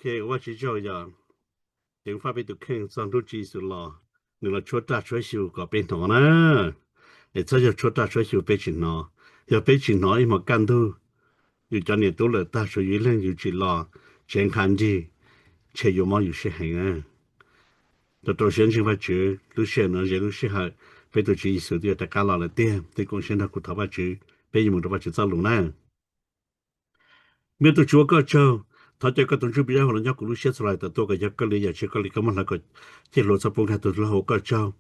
Ces ua Vajtswv tsaug yog ceev faj peb tus kheej txog hnub Tswv Yexus los, nws los tshuab raj tshuab xyu kom peb hnov na. Es txhob yog tshuab raj tshuab xyu peb tsis hnov. Yog peb tsis hnov ib hmos kaj ntug, yus cov niam tub lawm tag, tshuav yus ib leeg yus tsis los, tsev nqha nrig, ntshe yuav mob yus siab heev na. Rau rau siab ntseeg Vajtswv, lub sij hawm no ze lub sij hawm peb tus Tswv Yexus twb yuav rov qab los lawm tiag. Twb koom siab nrog kuv thov Vajtswv, peb yuav mus rau Vajtswv txoj lus na. Nqe tus Tswv ua koj tsaug, thov caw koj tus Ntsuj Plig Dawb Huv los nyob kuv lub siab txhua lais tawm tuaj kom yog koj li yam tsis koj li koj muab hlawv kom thiaj hluas txhob poob nkag tus lag ua koj tsaug.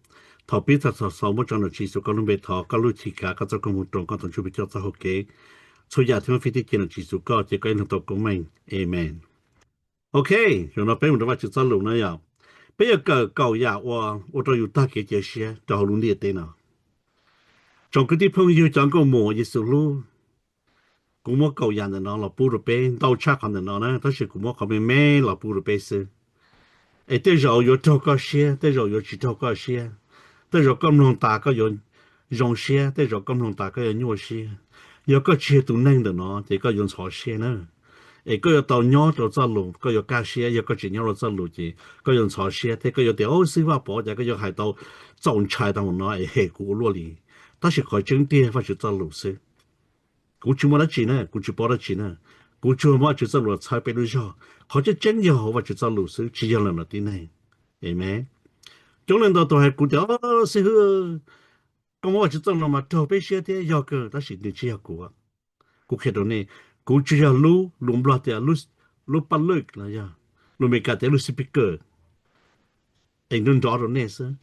Thaum pib txog thaum xaus muab tso nom tswv Yexus koj lub npe thov koj lub Chivkev koj txoj koob hmoov roos koj tus Ntsuj Plig coj txoj hau kev. Txhua yam thiab muab fij thiab cia nom tswv Yexus koj ces koj ib leeg tau koob meej. Amen. Ok, zaum no peb mus rau Vajtswv txoj lus na yom. Peb yuav kawm kaum yam uas ua rau yus tag kev cia siab rau hauv lub ntiaj teb no. Tsoom kwv tij phooj ywg cov nkauj muam Yexus hlub, kuv muab kaum yam ntawm no los pub rau peb, ntau tshaj qhov ntawm no na, tab sis kuv muab qhov me me los pub rau peb xwb. Es tej zaum yuav raug koj siab, tej zaum yuav tsis raug koj siab, tej zaum koj mloog tas koj yuav zoo siab, tej zaum koj mloog tas koj yuav nyuaj siab. Yog koj tsis yog tus neeg ntawm no ces koj yuav ntxhov siab na. Es koj yuav tau nyob rau txoj lus koj yuav kaj siab, yog koj tsis nyob rau txoj lus ces koj yuav ntxhov siab thiab koj yuav tias, Au, Xib Vaj Pov, cas koj yuav hais tau txaus ntshai tau mus no es hem kuv ua luaj li. Tab sis qhov tseeb tiag Vajtswv txoj lus xwb. Kuv tsis muaj dab tsi na, kuv tsis paub dab tsi na. Kuv tsuas muab Vajtswv txoj lus txhawb peb lub zog. Qhov tseeb tseeb yog hauv Vajtswv txoj lus xwb, tsis yog lwm txoj lus tib neeg. Amen. Coob leej ntau tus hais kuv tias, Xib Hwb, koj muab Vajtswv txoj lus mas raug peb siab thiab yog kawg, tab sis nws tsis yog kuv. Kuv qhia rau nej, kuv tsuas yog lub, lus Nplog tias lub paj lwj los yog lus Meskas tias lub speaker es nrov nrov rau nej xwb.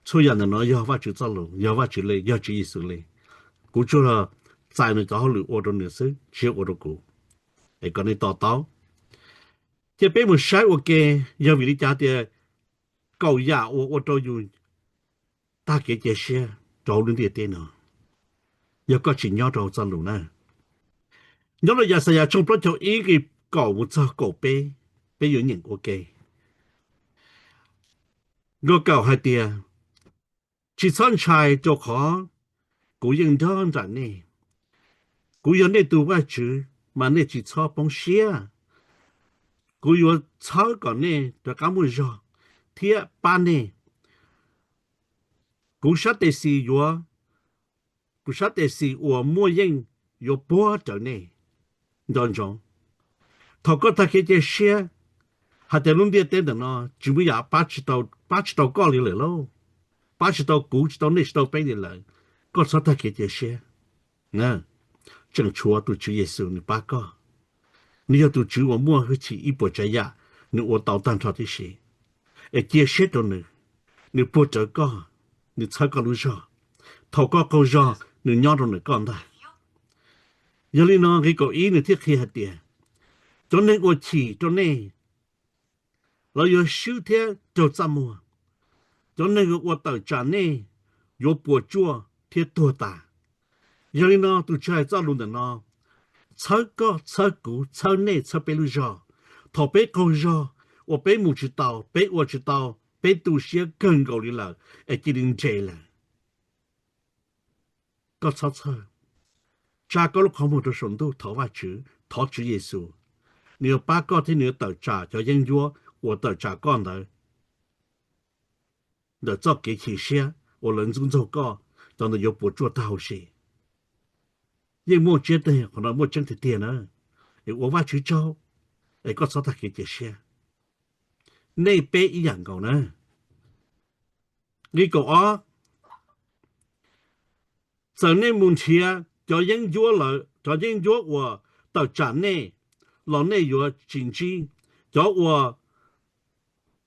Txhua yam ntawm no yog Vajtswv txoj lus, yog Vajtswv li, yog Tswv Yexus li. Kuv tsuas txais nws cov hauj lwm ua rau nws xwb, tsis yog ua rau kuv. Es kom nej to taub. Ces peb mus saib ua ke, yog vim li cas tias kaum yam uas ua rau yus tag kev cia siab rau hauv lub ntiaj teb no, yog koj tsis nyob rau hauv txoj lus na. Nyob rau Yaxayas tshooj plaub caug ib nqe kaum mus txog kaum peb, peb yuav nyeem ua ke. Nqe kaum hais tias, Tsis txhob ntshai, rau qhov kuv yeej nrog nraim nej. Kuv yog nej tus Vajtswv, mas nej tsis txhob poob siab. Kuv yuav txhawb kom nej rov qab muaj zog thiab pab nej. Kuv sab tes xis yuav, kuv sab tes xis uas muaj yeej yuav puag rawv nej. Nco ntsoov, thaum koj tag kev cia siab hais tias lub ntiaj teb ntawm no tsis muaj yam pab tsis tau koj li lawm lauj, pab tsis tau kuv, tsis tau nej, tsis tau peb li lawm, koj txhob tag kev cia siab. Tseem tshuav tus Tswv Yexus nws pab koj. Nws yog tus Tswv uas muaj hwj chim ib puas tsav yam, nws ua tau tag nrho tib si. Es cia siab rau nws, nws puag rawv koj, nws txhawb koj lub zog. Thaum koj qaug zog nws nyob rau ntawm koj ntag. Yog li no nqe kaum ib nws thiaj qhia hais tias, cov neeg uas chim rau nej, lawv yuav swb thiab raug txaj muag. Cov neeg uas ua tawm tsam nej yuav puas tsuaj thiab tuag tas. Yog li no tus Tswv hais txoj lus ntawm no txhawb koj, txhawb kuv, txhawb nej, txhawb peb lub zog. Thaum peb qaug zog uas peb mus tsis tau, peb ua tsis tau, peb tu siab kawg nkaus li lawm es cia li nres lawm, koj txhob txhawj. Tsa koj lub qhov muag rau saum ntuj thov Vajtswv, thov Tswv Yexus, nws yuav pab koj thiab nws yuav tawm tsam cov yeeb ncuab uas tawm tsam koj ntawd ntawm txoj kev chim siab uas lawv ntxub ntxaug koj, cov ntawd yuav puas tsuaj tag huv si. Yeej muaj tsiab teg, qhov no muaj tseeb tiag tiag na. Es ua Vajtswv tsaug, es koj txhob tag kev cia siab. Nej peb ib yam nkaus na. Nqe kaum ob, txawm nej mus nrhiav cov yeeb ncuab lawm, cov yeeb ncuab uas tawm tsam nej los nej yuav tsis ntsib. Cov uas,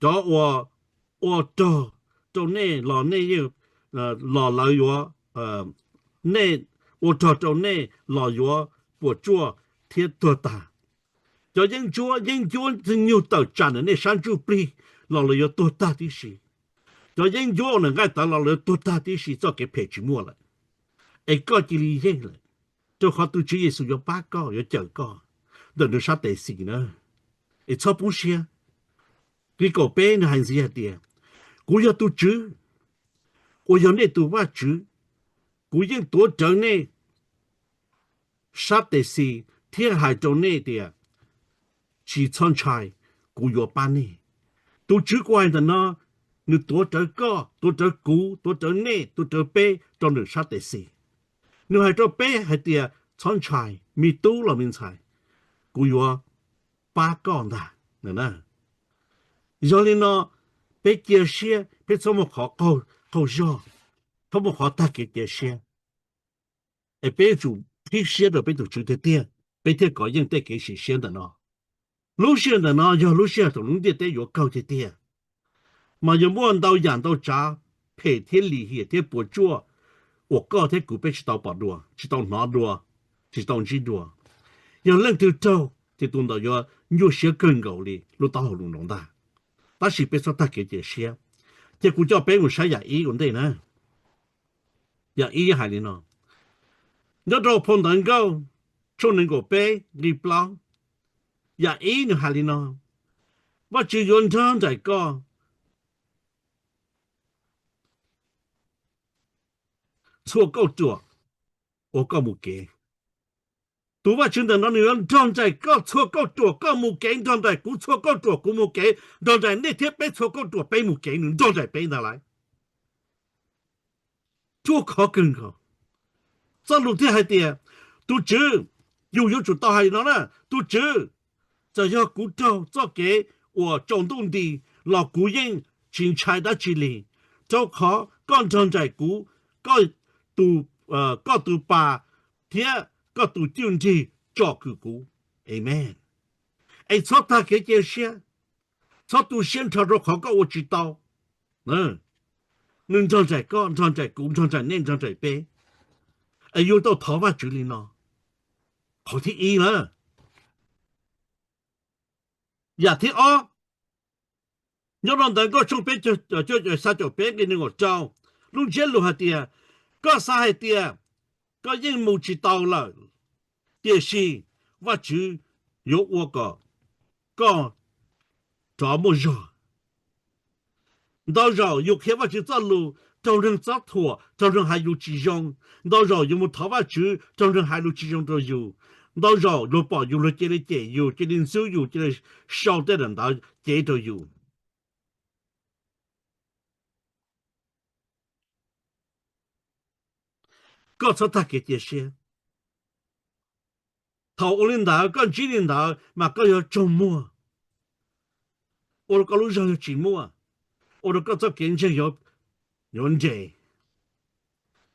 cov uas ua rog rau nej los nej yeej, los lawv yuav, nej, ua rog rau nej los yuav puas tsuaj thiab tuag tag. Cov yeeb ncuab, yeeb ncuab nyuj tawm tsam ntawm nej sab ntsuj plig los lawv yuav tuag tag tib si. Cov yeeb ncuab uas ntawm nqaij tawv los lawv yuav tuag tag tib si, txoj kev phem tsis muaj lawm. Es koj cia li yeej lawm, rau qhov tus Tswv Yexus yuav pab koj, yuav cawm koj ntawm nws sab tes xis na. Es txhob poob siab. Nqe kaum peb nws hais ntxiv hais tias, kuv yog tus Tswv uas yog nej tus Vajtswv, kuv yeej tuav rawv nej sab tes xis thiab hais rau nej tias, tsis txhob ntshai, kuv yuav pab nej. Tus Tswv kuv hais ntawm no, nws tuav rawv koj, tuav rawv kuv, tuav rawv nej, tuav rawv peb rau nws sab tes xis. Nws hais rau peb hais tias, txhob ntshai, me tub los me ntxhais, kuv yuav pab koj ntag. Yog li no, peb cia siab, peb txhob muaj qhov qaug zog, txhob muaj qhov tag kev cia siab, es peb yuav tsum qhib siab rau peb tus Tswv tiag tiag, peb thiaj kov yeej tej kev sim siab ntawm no. Lub sij hawm ntawm no yog lub sij hawm thaum lub ntiaj teb yuav kawg tiag tiag, mas yuav muaj ntau yam ntau tsav phem thiab lim hiam thiab puas tsuaj uas koj thiab kuv peb tsis tau pom dua, tsis tau hnov dua, tsis tau ntsib dua. Yog leej twg raug ces tus ntawd yuav nyuaj siab kawg nkaus li lub taub hau lus no ntag. Tab sis peb txhob tag kev cia siab. Ces kuv coj peb mus saib yam ib ua ntej na. Yam ib hais li no, nyob rau phau Ntawv Nkauj tshooj nees nkaum peb nqe plaub, yam ib nws hais li no, Vajtswv yuav nrog nraim koj txhua kauj ruam uas koj mus kev. Tus Vajtswv ntawm no nws yuav nrog nraim koj txhua kauj ruam koj mus kev, nrog nraim kuv txhua kauj ruam kuv mus kev, nrog nraim nej thiab peb txhua kauj ruam peb mus kev, nws nrog nraim peb ntag lauj. Ruaj khov kawg nkaus. Txoj lus thiaj hais tias, tus Tswv, yus yuav tsum tau hais no na, tus Tswv, txawm yog kuv raug txoj kev uas tsaus ntuj nti los kuv yeej tsis ntshai dab tsi li, rau qhov koj nrog nraim kuv, koj tus, koj tus pas thiab koj tus cwj nrig tsom kwm kuv. Amees. Es txhob tag kev cia siab, txhob tu siab nrho rau qhov koj ua tsis tau. Nws nrog nraim koj, nrog nraim kuv, nrog nraim nej, nrog nraim peb. Es yuav tau thov Vajtswv li no. Qhov thib ib na. Yam thib ob, nyob rau Ntawv Nkauj tshooj peb caug, cuaj caum, xya caum peb nqe nees nkaum rau, lub ntsiab lus hais tias, koj xav hais tias koj yeej mus tsis tau lawm, tiam sis Vajtswv yuav ua kom koj rov muaj zog. Ntau zaus yus qhia Vajtswv txoj lus raug neeg txob thuam, raug neeg hais lus tsis zoo. Ntau zaus yus mus thov Vajtswv raug neeg hais lus tsis zoo rau yus. Ntau zaus luag pom yus luag cia li cem yus, cia li ntxub yus, cia li sau tej ntawd cev rau yus. Koj txhob tag kev cia siab. Thaum ua li ntawd koj ntsib li ntawd mas koj yuav tsaug muag, ua rau koj lub zog yuav tsis muaj, ua rau koj txoj kev ntseeg yuav nres.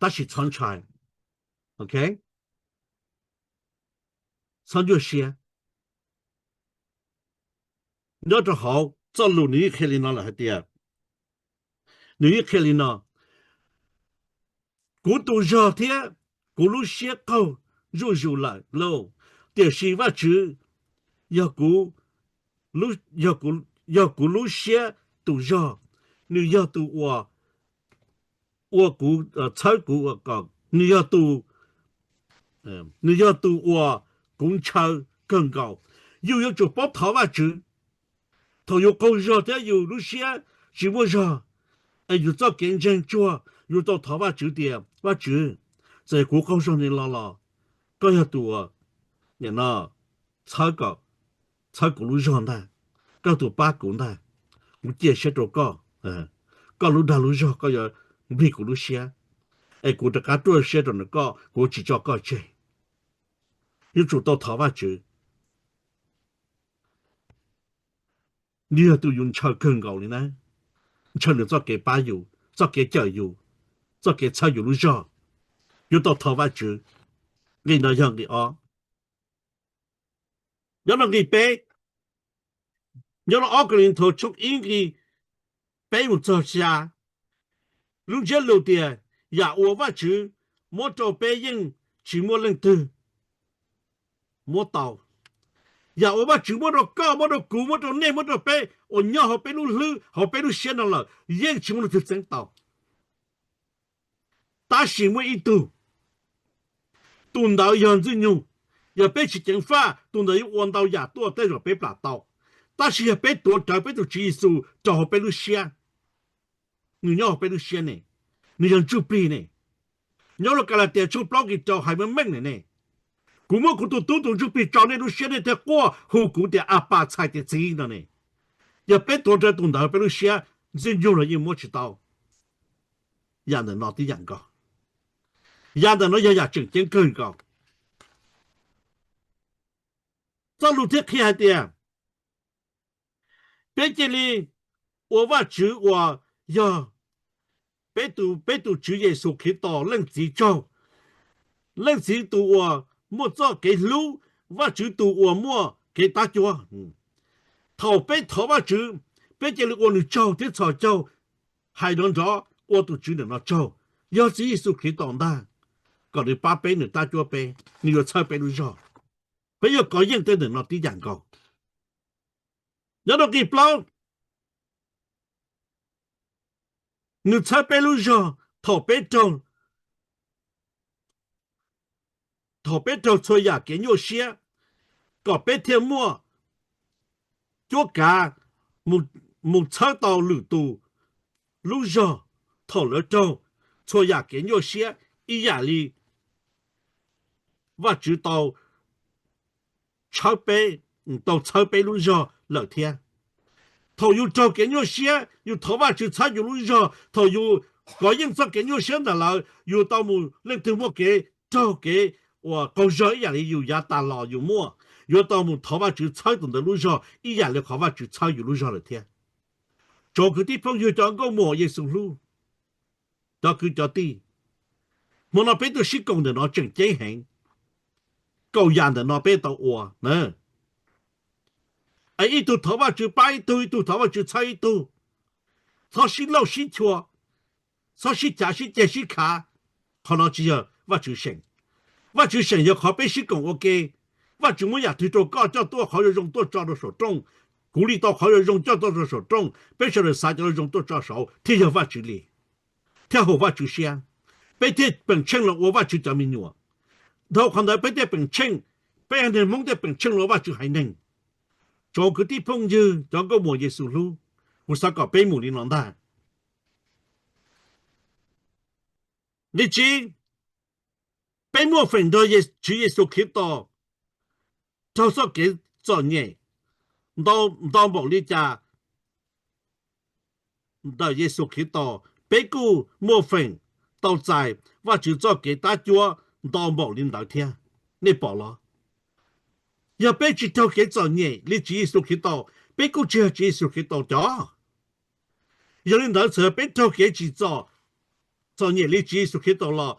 Tab sis txhob ntshai, ok? Txhob nyuaj siab. Nyob rau hauv txoj lus nws yeej qhia li no lawm hais tias, nws yeej qhia li no, kuv tus zog thiab kuv lub siab qaug zuj zus lawm lauj, tiam sis Vajtswv yog kuv, yog kuv lub siab tus zog, nws yog tus uas ua kuv, txhawb kuv, nws yog tus, nws yog tus uas kuv ntshaw kawg nkaus. Yus yuav tsum paub thov Vajtswv. Thaum yus qaug zog thiab yus lub siab tsis muaj zog, es yus txoj kev ntseeg tsuag, yus tau thov Vajtswv tias, Vajtswv, txawm kuv qaug zog li no los, koj yog tus uas, nim no, txhawb kom, txhawb kuv lub zog ntag, koj tus pab kuv ntag, kuv cia siab rau koj, koj lub dag lub zog koj yuav nplig kuv lub siab, es kuv rov qab ruaj siab rau ntawm koj, kuv tsis tso koj tseg. Yuav tsum tau thov Vajtswv. Nws yog tus yus ntshaw kawg nkaus li na, ntshaw nws txoj kev pab yus, txoj kev cawm yus, txoj kev txhawb yus lub zog. Yuav tau thov Vajtswv. Nqe no yog nqe ob. Nyob rau nqe peb, nyob rau ob Kauleethaus tshooj ib nqe peb mus txog xya, lub ntsiab lus tias, yam uas Vajtswv muab rau peb yeej tsis muaj leej twg muab tau. Yam uas Vajtswv muab rau koj, muab rau kuv, muab rau nej, muab rau peb uas nyob hauv peb lub hlwb, hauv peb lub siab no lawm, yeej tsis muaj leej twg txeeb tau. Tab sis muaj ib tug, tus ntawd yog Ntxwg Nyoog. Yog peb tsis ceev faj, tus ntawd yuav ua ntau yam tuaj tej zaum peb plam tau. Tab sis yog peb tuav rawv peb tus Tswv Yexus rau hauv peb lub siab, nws nyob hauv peb lub siab ne, nws yog Ntsuj Plig ne. Nyob rau Kalatias tshooj plaub nqe rau hais meej meej ne, kuv muab kuv tus tub tus Ntsuj Plig tso nej lub siab, nej thiaj quaj hu kuv tias Apas, txhais tias Txiv no ne. Yog peb tuav rawv tus ntawd peb lub siab, Ntxwg Nyoog los yeej muab tsis tau. Yam ntawm no tib yam nkaus. Yam ntawm no yog yam tseem ceeb kawg nkaus. Txoj lus thiaj qhia hais tias peb cia li ua Vajtswv uas yog peb tus, peb tus Tswv Yexus Khetos Leej Txiv tsaug. Leej Txiv tus uas muaj txoj kev hlub, Vajtswv tus uas muaj kev tab cuab. Thaum peb thov Vajtswv, peb cia li ua nws tsaug thiab txhos caug, hais nrov nrov ua tus Tswv ntawm no tsaug, yog Tswv Yexus Khetos ntag, kom nws pab peb, nws tab cuab peb, nws yuav txhawb peb lub zog. Peb yuav kov yeej tej ntawm no tib yam nkaus. Nyob rau nqi plaub, nws txhawb peb lub zog thaum peb raug, thaum peb raug txhua yam kev nyuaj siab, kom peb thiaj muaj cuab kav mus, mus txhawb tau lwm tus lub zog thaum lawv raug txhua yam kev nyuaj siab ib yam li Vajtswv tau tshawb peb, tau txhawb peb lub zog lawm thiab. Thaum yus raug kev nyuaj siab, yus thov Vajtswv txhawb yus lub zog, thaum yus kov yeej txoj kev nyuaj siab ntawm lawv, yus tau mus, leej twg muaj kev raug kev uas qaug zog ib yam li yus yav tas los yus muaj, yuav tau mus thov Vajtswv txhawb tus ntawd lub zog ib yam li qhov Vajtswv txhawb yus lub zog lawm thiab. Tsoom kwv tij phooj ywg cov nkauj muam Yexus hlub, cov kwv cov tij, hmo no peb tuaj sib koom ntawm no tseem ceeb heev. Kaum yam ntawm no peb tau ua na. Es ib tug thov Vajtswv pab ib tug, ib tug thov Vajtswv txhawb ib tug. Txhob sib lauj sib chua, txhob sib cav sib ceg sib khav. Qhov no tsis yog Vajtswv seem. Vajtswv seem yog qhov peb sib koom ua ke. Vajtswv muab yam twg rau koj coj tuaj qhov zoo zoo tuaj tso rau saum rooj, kuv li tau qhov zoo zoo coj tuaj rau saum rooj, peb sawv daws xav cov zoo tuaj tso saud thiaj yog Vajtswv li, thiaj haum Vajtswv siab, peb thiaj peem tsheej los ua Vajtswv cov me nyuam. Dhau qhov ntawd peb thiaj peem tsheej, peb haiv neeg Hmoob thiaj peem tsheej los ua Vajtswv haiv neeg. Tsoom kwv tij phooj ywg cov nkauj muam Yexus hlub, kuv xav kom peb mus li no ntag. Li tsib, peb muaj feem nrog Tswv Yexus Khetos raug txoj kev txom nyem ntau npaum li cas ntawm Yexus Khetos, peb kuj muaj feem tau txais Vajtswv txoj kev tab cuab ntau npaum li ntawd thiab. Nej pom los? Yog peb tsis raug kev txom nyem li Tswv Yexus Khetos, peb kuj tsis yog Tswv Yexus Khetos cov. Yog li ntawd txawm peb raug kev tsim txom, txom nyem li Tswv Yexus Khetos los,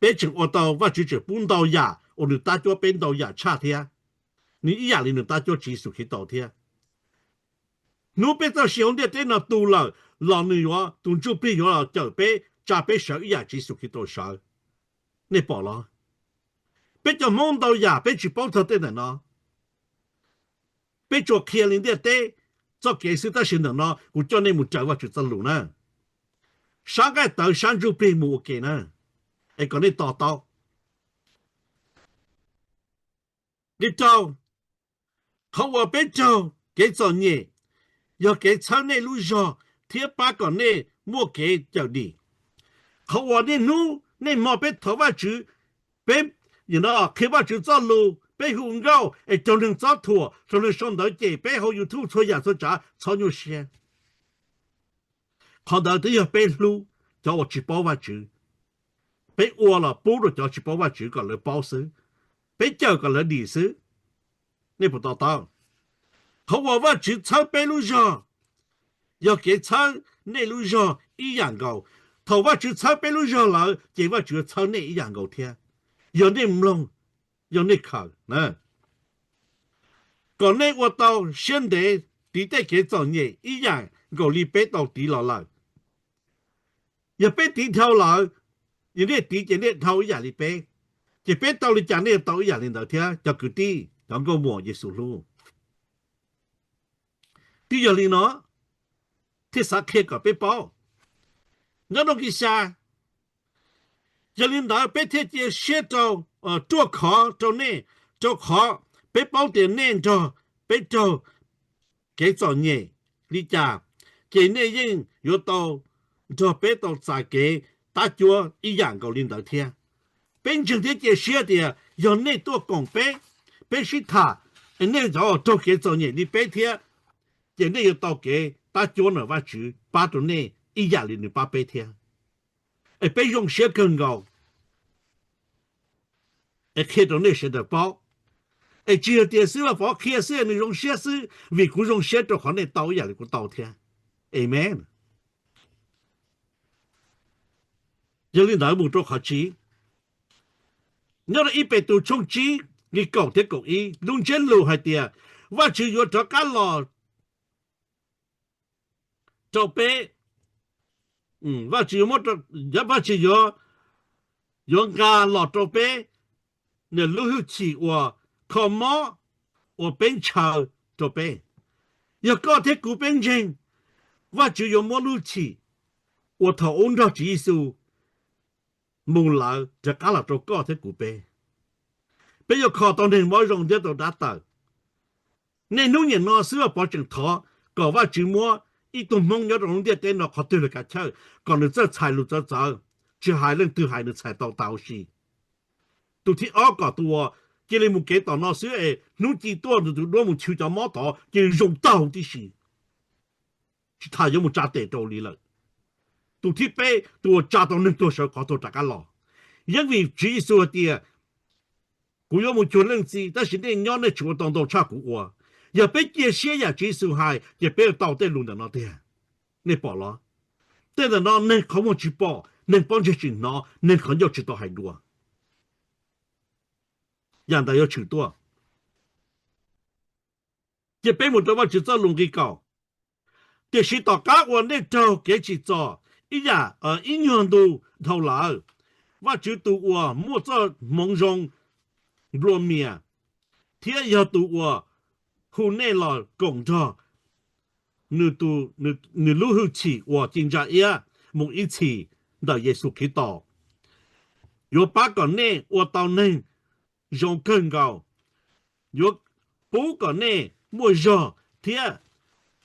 peb tseem ua tau, Vajtswv tseem pub ntau yam uas nws tab cuab peb ntau yam tshaj thiab. Nws ib yam li nws tab cuab Tswv Yexus Khetos thiab. Hnub peb txoj sia hauv ntiaj teb no tu lawm los nws yuav, tus ntsuj plig yuav los cawm peb, tsa peb sawv ib yam Tswv Yexus Khetos sawv. Nej pom los? Peb cov Hmoob ntau yam peb tsis paub txog tej ntawm no. Peb tsuas qhia li ntiaj teb txoj kev xwb, tab sis ntawm no kuv coj nej mus raws Vajtswv txoj lus na. Sab nqaij tawv sab ntsuj plig mus ua ke na, es kom nej to taub. Li rau, qhov uas peb raug kev txom nyem yog kev txhawb nej lub zog thiab pab kom nej muaj kev cawm dim. Qhov uas niaj hnub niaj hmo peb thov Vajtswv, peb qhia Vajtswv txoj lus, peb hu nkauj es raug neeg txob thuam, raug neeg sau ntawv cem peb hauv YouTube txhua yam txhua tsav, txhob nyuaj siab. Qhov ntawd twb yog peb hlub cov uas tsis paub Vajtswv. Peb ua los pub rau cov tsis paub Vajtswv kom lawv paub xwb, peb cawm kom lawv dim xwb. Nej puas to taub? Qhov uas Vajtswv txhawb peb lub zog yog kev txhawb nej lub zog ib yam nkaus. Thaum Vajtswv txhawb peb lub zog lawm ces Vajtswv yuav txhawb nej ib yam nkaus thiab, yog nej mloog, yog nej khaws na. Kom nej ua tau siab ntev tiv tej kev txom nyem ib yam nkaus li peb tau tiv los lawm. Yog peb tiv dhau lawm, yog nej tiv ces nej dhau ib yam li peb, ces peb tau li cas nej yuav tau ib yam li ntawd thiab, cov kwv tij, cov nkauj muam Yexus hlub. Twb yog li no thiaj xav qhia kom peb paub. Nyob rau nqi xya, yog li ntawd peb thiaj cia siab rau, ruaj khov rau nej, rau qhov peb paub tias nej nrog peb raug kev txom nyem li cas, ces nej yeej yuav tau nrog peb tau txais kev tab cuab ib yam nkaus li ntawd thiab. Peb ntseeg thiab cia siab tias yog nej tuaj koom peb, peb sib tham, nej cov raug kev txom nyem li peb thiab, ces nej yuav tau kev pab cuab ntawm Vajtswv pab rau nej ib yam li nws pab peb thiab. Es peb zoo siab kawg nkaus es qhia rau nej sawv daws paub. Es tsis yog tias xib hwb Vaj Pov qhia xwb nws zoo siab xwb, vim kuv zoo siab rau qhov nej tau ib yam li kuv tau thiab. Amen. Yog li ntawd mus rau qhov tsib, nyob rau ib Petus tshooj tsib nqe kaum thiab kaum ib, lub ntsiab lus hais tias Vajtswv yuav rov qab los rau peb, Vajtswv yuav, Vajtswv yuav, yuav nqa los rau peb nws lub hwj chim uas kho mob uas peb ntshaw rau peb. Yog koj thiab kuv peb ntseeg, Vajtswv yuav muab lub hwj chim uas thaum ub nrog Tswv Yexus mus lawm rov qab los rau koj thiab kuv peb. Peb yuav kho tau neeg mob zoo thiab tau dab tawm. Niaj hnub nim no xib hwb Vaj Pov tseem thov kom Vajtswv muab ib tug Hmoob nyob rau lub ntiaj teb no qhov twg los kav chawj, kom nws txawj txhais lus txawv txawv, tsis hais leej twg hais nws txhais tau tas huv si. Tus thib ob kom tus uas cia li mus kev tom no xwb es hnub ci tuaj nws tus duab mus chwv cov mob tod cia li zoo taug tib si, tsis tas yuav mus tsa tes rau li lawm. Tus thib peb tus uas tsa tau neeg tuag sawv qhov tuag rov qab los. Yeej vim Tswv Yexus hais tias kuv yuav mus cuag leej txiv, tab sis nej nyob nej tsis ua tau ntau tshaj kuv ua. Yog peb cia siab yam Tswv Yexus hais ces peb yuav tau tej lus ntawm no tiag. Nej pom los? Tej ntawm no neeg qhov muag tsis pom, neeg pob ntseg tsis hnov, neeg qhov ncauj tsis tau hais dua. Yam ntawd yuav tshwm tuaj. Cia peb mus rau Vajtswv txoj lus nqi kaum. Tiam sis tom qab uas nej raug kev tsim txom ib yam ib nyuag ntu dhau lawm, Vajtswv tus uas muaj txoj hmoov zoo nplua mias thiab yog tus uas hu nej los koom nrog nws lub hwj chim uas ci ntsa iab mus ib txhis ntawm Yexus Khetos, yuav pab kom nej ua tau neeg zoo kawg nkaus, yuav pub kom nej muaj zog thiab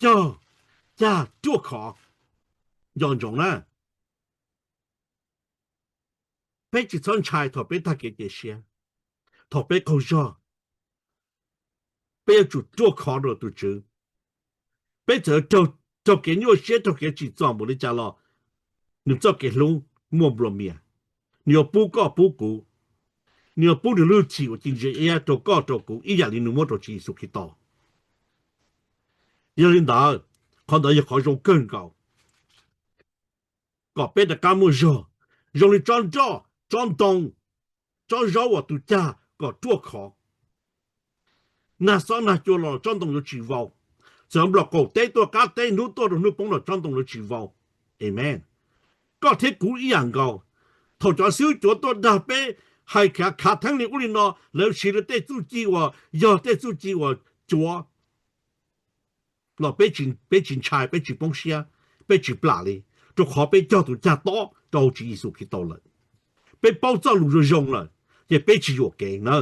cog cag ruaj khov. Nco ntsoov na, peb tsis txhob ntshai thaum peb tag kev cia siab, thaum peb qaug zog, peb yuav tsum ruaj khov rau tus Tswv. Peb txawm raug kev nyuaj siab, raug kev tsim txom npaum li cas los nws txoj kev hlub muaj nplua mias. Nws yuav pub koj pub kuv, nws yuav pub nws lub hwj chim uas ci ntsa iab rau koj rau kuv ib yam li nws muab rau Tswv Yexus Khetos. Yog li ntawd, qhov ntawd yog qhov zoo kawg nkaus, kom peb rov qab muaj zog zoo li tsob nroj, tsob ntoo, tsob zaub uas tus cag kom ruaj khov. Nag xob nag cua los tsob ntoo yuav tsis vau, txawm nplos qaum teb tuaj qab teb hnub tuaj rau hnub poob los tsob ntoo yuav tsis vau. Amen. Koj thiab kuv ib yam nkaus, thaum cov xib hwb cuav tuaj dag peb, hais khav khav theeb li ub li no, lawv siv lawv tej txuj ci uas yog tej txuj ci uas cuav los peb tsis ntshai, peb tsis poob siab, peb tsis plam li, rau qhov peb cog tus cag tob rau hauv Tswv Yexus Khetos lawm. Peb paub txoj lus zoo zoo lawm, ces peb tsis yuam kev na.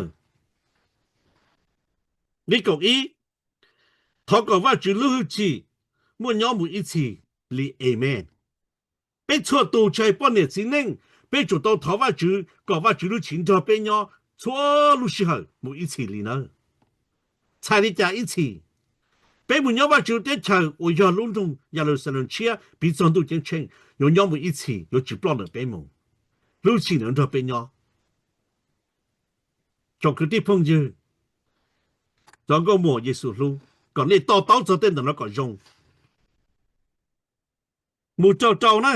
Nqe kaum ib, thov kom Vajtswv lub hwj chim muaj nyob mus ib txhis li. Amen. Peb txhua tus tsis hais poj niam txiv neej, peb tsum tau thov Vajtswv kom Vajtswv lub hwj chim nrog peb nyob txhua lub sij hawm mus ib txhis li na. Txhais li cas ib txhis? Peb mus nyob Vajtswv teb chaws uas yog lub nroog Yeluxalees tshiab piv txog ntuj ceeb tsheej, yuav nyob mus ib txhis, yuav tsis ploj ntawm peb mus. Lub hwj chim ntawd nrog peb nyob. Tsoom kwv tij phooj ywg, cov nkauj muam Yexus hlub, kom nej to taub txog tej ntawm no kom zoo. Mus rau rau na,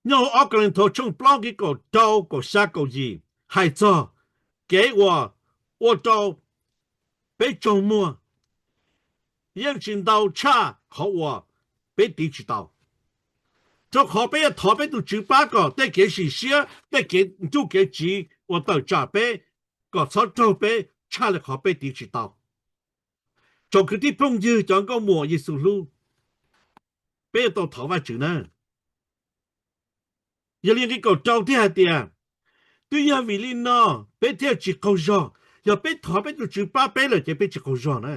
nyob hauv ob Kauleethaus tshooj plaub nqe kaum rau, kaum xya, kaum yim hais txog kev uas ua rau peb tsaug muag yeej tsis ntau tshaj qhov uas peb tiv tsis tau, rau qhov peb yuav thov peb tus Tswv pab kom tej kev sim siab, tej kev nruj kev tsiv uas tawm tsam peb, kom txhob raug peb tshaj li qhov peb tiv tsis tau. Tsoom kwv tij phooj ywg, cov nkauj muam Yexus hlub, peb yuav tau thov Vajtswv na. Yog li nqe kaum rau thiaj hais tias, twb yog vim li no peb thiaj tsis qaug zog. Yog peb thov peb tus Tswv pab peb lawm ces peb tsis qaug zog na.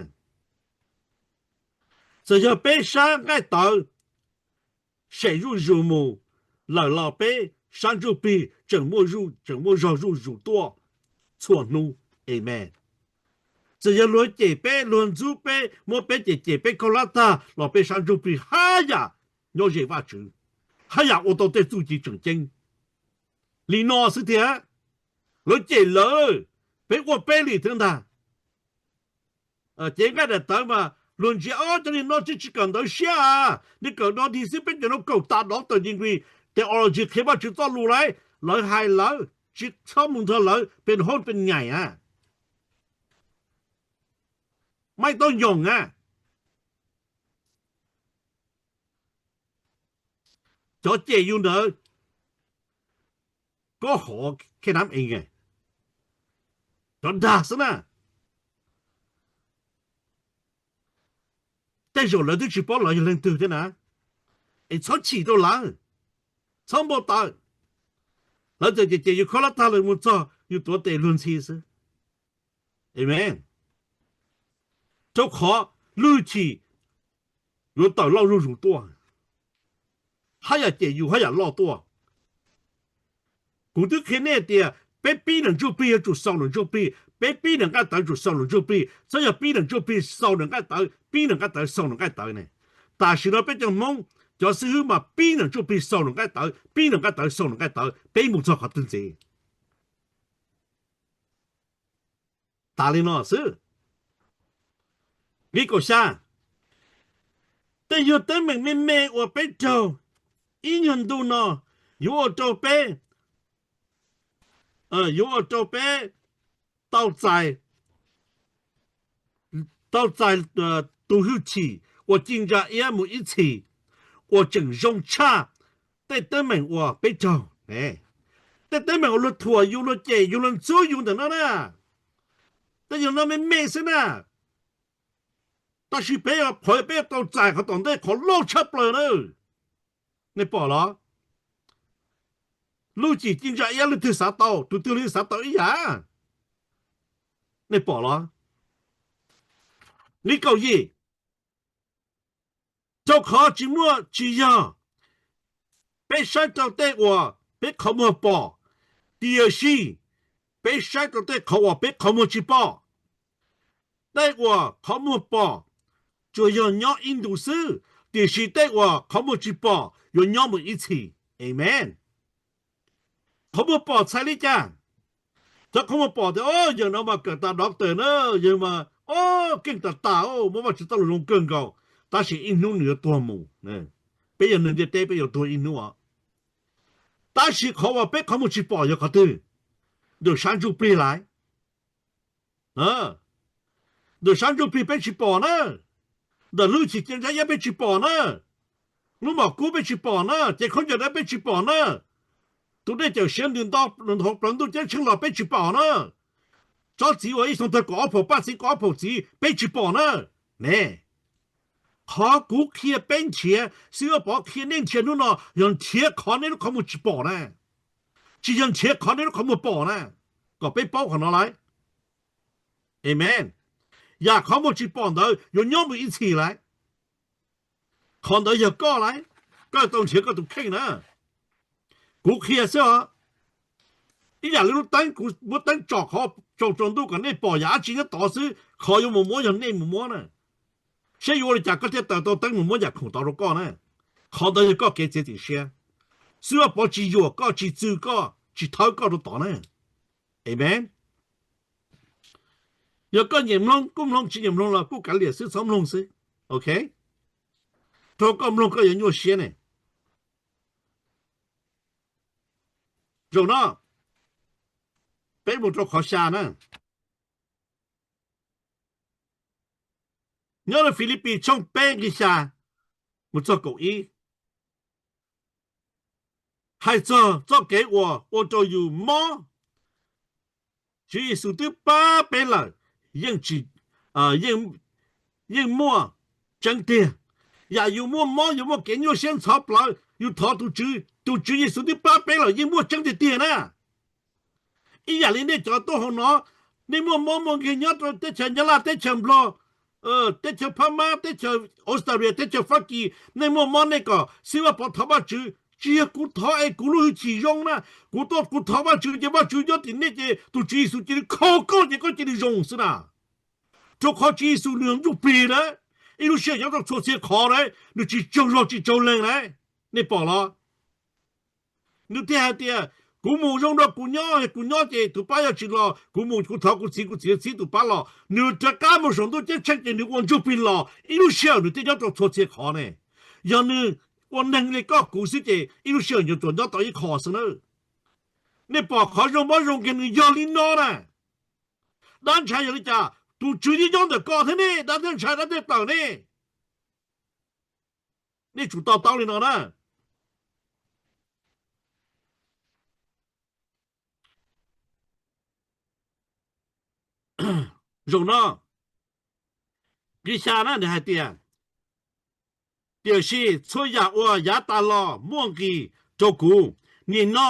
Txawm yog peb sab nqaij tawv sem zuj zus mus lawm los peb sab ntsuj plig tseem muaj zog zuj zus tuaj txhua hnub. Amen. Txawm yog luag cem peb, luag ntxub peb, muab peb cem, cem peb khaub hlab tag los peb sab ntsuj plig haj yam nyob ze Vajtswv, haj yam ua tau tej txuj ci tseem ceeb. Li no xwb thiab, lawv cem lawv, peb ua peb li thiab ntag. Ces nqaij daim tawv mas luag ntsia, o, cov niag no tsis, tsis kawm ntawv siab a, nws kawm no dig xwb, peb cov no kawm tas doctor degree, theology, qhia Vajtswv txoj lus lauj, lawv hais lawv, tsis txhob mus nrog lawv pes haub pes nyaim a. Maij tau nyoos a. Cov cem yus ntawd, koj hov khej nam e, cov dag xwb na. Tej zaum lawv twb tsis paub lawv yog leej twg thiab na. Es txhob chim rau lawv, txhob npau taws. Lawv txawm cem, cem yus khaub hlab tag lawm mus txog yus tuav tes luag ntxhi xwb. Amen. Rau qhov lub hwj chim yuav tawm loj zuj zus tuaj, haj yam cem yus haj yam loj tuaj. Kuv twb qhia nej tias peb pib nram ntsuj plig yuav tsum xaus nram ntsuj plig, peb pib nram nqaij tawv tsum xaus nram ntsuj plig, txhob yog pib nram ntsuj plig xaus nram nqaij tawv, pib nram nqaij tawv xaus nram nqaij tawv ne. Tam sim no peb cov Hmoob, cov xib hwb mas pib nram ntsuj plig xaus nram nqaij tawv, pib nram nqaij tawv xaus nram nqaij tawv, peb mus txog qhov twg ntxiv? Tas li no xwb. Nqe kaum xya, tej yog teeb meem me me uas peb raug ib nyuag ntu no yuav ua rau peb, yuav ua rau peb tau txais, tau txais tus hwj chim uas ci ntsa iab mus ib txhis, uas tseem zoo tshaj tej teeb meem uas peb raug. Tej teeb meem uas luag thuam yus, luag cem yus, luag ntxub yus ntawm no na, tej yog no me me xwb na. Tab sis peb qhov peb tau txais qhov tom ntej qhov loj tshaj plaws na. Nej pom los? Lub cim ci ntsa iab leej twg xav tau, tus twg los yeej xav tau ib yam. Nej pom los? Nqe kaum yim, rau qhov tsis muaj, tsis yog peb saib rau tej uas peb qhov muag pom, tiam sis peb saib rau tej qhov uas peb qhov muag tsis pom. Tej uas qhov muag pom tsuas yog nyob ib ntus xwb, tiam sis tej uas qhov muag tsis pom yuav nyob mus ib txhis. Amen. Qhov muag pom txhais li cas? Cov qhov muag pom tias, o, yawg no mas kawm tas doctor na, yawg mas, o, keej tas tas, muaj Vajtswv txoj lus zoo kawg nkaus, tab sis ib hnub nws yuav tuag mus. Peb yog neeg ntiaj teb peb yuav tuag ib hnub os. Tab sis qhov uas peb qhov muag tsis pom yog qhov twg? Ntawm sab ntsuj plig lauj. Ntawm sab ntsuj plig peb tsis pom na. Ntawm lub hwj chim ci ntsa iab peb tsis pom na. Lub mom kub peb tsis pom na, cev khaub ncaws dawb peb tsis pom na. Tus dej cawm siav ntws nto hauv plawv ntuj ceeb tsheej los peb tsis pom na. Tsob txiv uas ib xyoo tawg kaum ob phaum, paj txiv kaum ob phaum txiv peb tsis pom na. Ne, qhov kuv qhia peb nrhiav, Xib Hwb Pov qhia nej nrhiav hnub no yog nrhiav qhov nej lub qhov muag tsis pom na, tsis yog nrhiav qhov nej lub qhov muag pom na, kom peb paub qhov no lauj. Amen. Yam qhov muag tsis pom ntawd yuav nyob mus ib txhis lauj. Qhov ntawd yog koj lauj, koj tau nrhiav koj tus kheej na. Kuv qhia xwb os. Ib yam li lub teeb, kuv muab teeb tsom qhov tsaus tsaus ntuj kom nej pom yam dab tsi nyob tod xwb, qhov yuav mus muab yog nej mus muab na. Saib yuav ua li cas koj thiaj tawm tau teeb mus muab yam khoom tod rau koj na. Qhov ntawd yog koj kev txiav txim siab. Xib Hwb Pov tsis yuam koj, tsis txwv koj, tsis thawb koj rau tod na. Amen. Yog koj nyiam mloog kuj mloog, tsis nyiam mloog los kuj kav liam xwb, txhob mloog xwb. Ok, rau koj mloog koj yuav nyuaj siab ne. Zaum no peb mus rau qhov xya na. Nyob rau Filipis tshooj peb nqe xya mus txog kaum ib, hais txog txoj kev uas ua rau yus mob. Tswv Yexus twb pab peb lawm, yeej tsis, yeej, yeej muaj tseeb tiag. Yam yus muaj mob, yus muaj kev nyuaj siab ntxhov plawv, yus thov tus Tswv, tus Tswv Yexus twb pab peb lawm, yeej muaj tseeb tiag tiag na. Ib yam li nej cov tuaj hauv no, nej muaj mob muaj nkeeg nyob rau teb chaws Nyab Laj, teb chaws Nplog, teb chaws Phab Mab, teb chaws Australia, teb chaws Fab Kis, nej muaj mob nej kom Xib Hwb Pov thov Vajtswv. Tsis yog kuv thov es kuv lub hwj chim zoo na, kuv tuaj kuv thov Vajtswv ces Vajtswv nyob tim nej ces tus Tswv Yexus cia li kho koj ces koj cia li zoo xwb na. Rau qhov Tswv Yexus nws yog ntsuj plig na, ib lub sij hawm nyob rau txhua txhia qhov na, nws tsis tsaug zog tsis tsaug leeg na. Nej pom los? Nws thiaj hais tias, kuv mus zoo rau kuv nyob, kuv nyob ces tus pab yuav tsis los, kuv mus kuv thov kuv txiv, kuv txiv txib tus pab los. Nws rov qab mus saum ntuj ceeb tsheej ces nws ua ntsuj plig los, ib lub sij hawm nws thiaj nyob rau txhua txhia qhov ne. Yog nws ua neeg li koj kuv xwb ces ib lub sij hawm nws tsuas nyob tau ib qho xwb na. Nej pom qhov zoo mob zoo nkeeg nws yog li no na. Dab ntshai yog li cas? Tus Tswv yeej nyob ntawm koj thiab ne, dab thiaj ntshai dab thiaj tawm ne. Nej tsum to taub li no na. Zaum no, nqe xya na nws hais tias, tiam sis txhua yam uas yav tas los muaj nqis rau kuv. Nim no